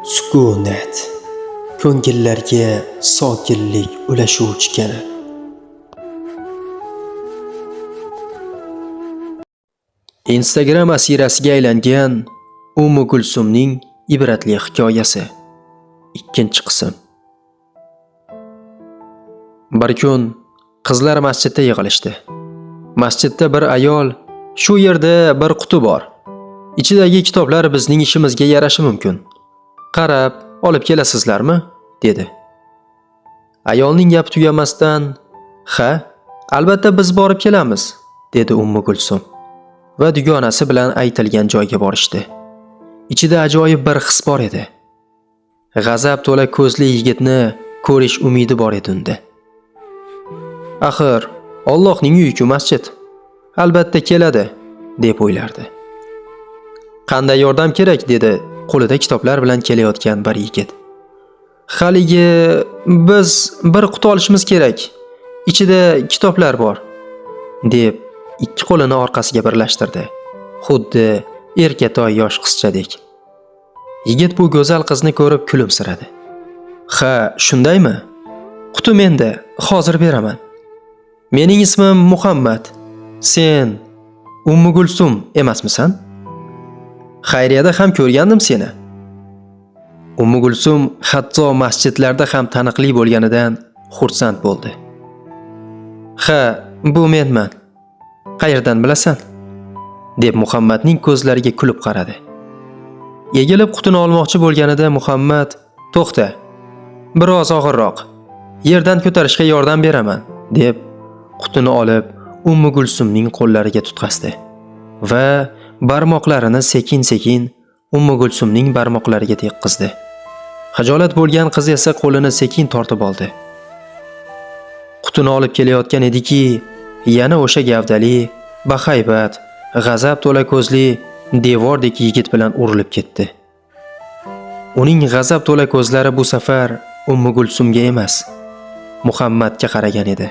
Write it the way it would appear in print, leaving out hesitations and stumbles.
Sukunat. Ko'ngillarga sokinlik ulashuvchi kanal. Instagram asirasiga aylangan Ummu Gulsumning ibratli hikoyasi. 2-qism. Bir kun qizlar masjidda yig'ilishdi. Masjidda bir ayol, "Shu yerda bir quti bor. Ichidagi kitoblar bizning ishimizga yarashi mumkin. Qarab olib kelasizlarmi?" dedi. Ayolning gapi tugamasdan, "Ha, albatta biz borib kelamiz", dedi Ummu Gulsum va dugonasi bilan aytilgan joyga borishdi. Ichida ajoyib bir his bor edi. G'azab to'la ko'zli yigitni ko'rish umidi bor edi unda. Axir, Allohning uyi-ku masjid. Albatta keladi, deb o'ylardi. Qanday yordam kerak, dedi qo'lida kitoblar bilan kelayotgan bir yigit. Haligi biz bir quti olishimiz kerak. Ichida kitoblar bor, deb ikki qo'lini orqasiga birlashtirdi. Xuddi erkatoy yosh qizchadek. Yigit bu go'zal qizni ko'rib kulimsiradi. "Ha, shundaymi? Quti menda, hozir beraman. Mening ismim Muhammad. Sen Ummu Gulsum emasmisan? Xayriyada ham ko'rgandim seni." Ummu Gulsum hatto masjidlarda ham taniqli bo'lganidan xursand bo'ldi. "Ha, bu menman. Qayerdan bilasan?" deb Muhammadning ko'zlariga kulib qaradi. Egilib qutini olmoqchi bo'lganida Muhammad, "To'xta, biroz og'irroq. Yerdan ko'tarishga yordam beraman", deb qutini olib Ummu Gulsumning qo'llariga tutqazdi va barmoqlarini sekin-sekin Ummu Gulsumning barmoqlariga tekkizdi. Xijolat bo'lgan qiz esa qo'lini sekin tortib oldi. Qutini olib kelayotgan ediki, yana o'sha gavdali, bahaybat, g'azab to'la ko'zli devordek yigit bilan urilib ketdi. Uning g'azab to'la ko'zlari bu safar Ummu Gulsumga emas, Muhammadga qaragan edi.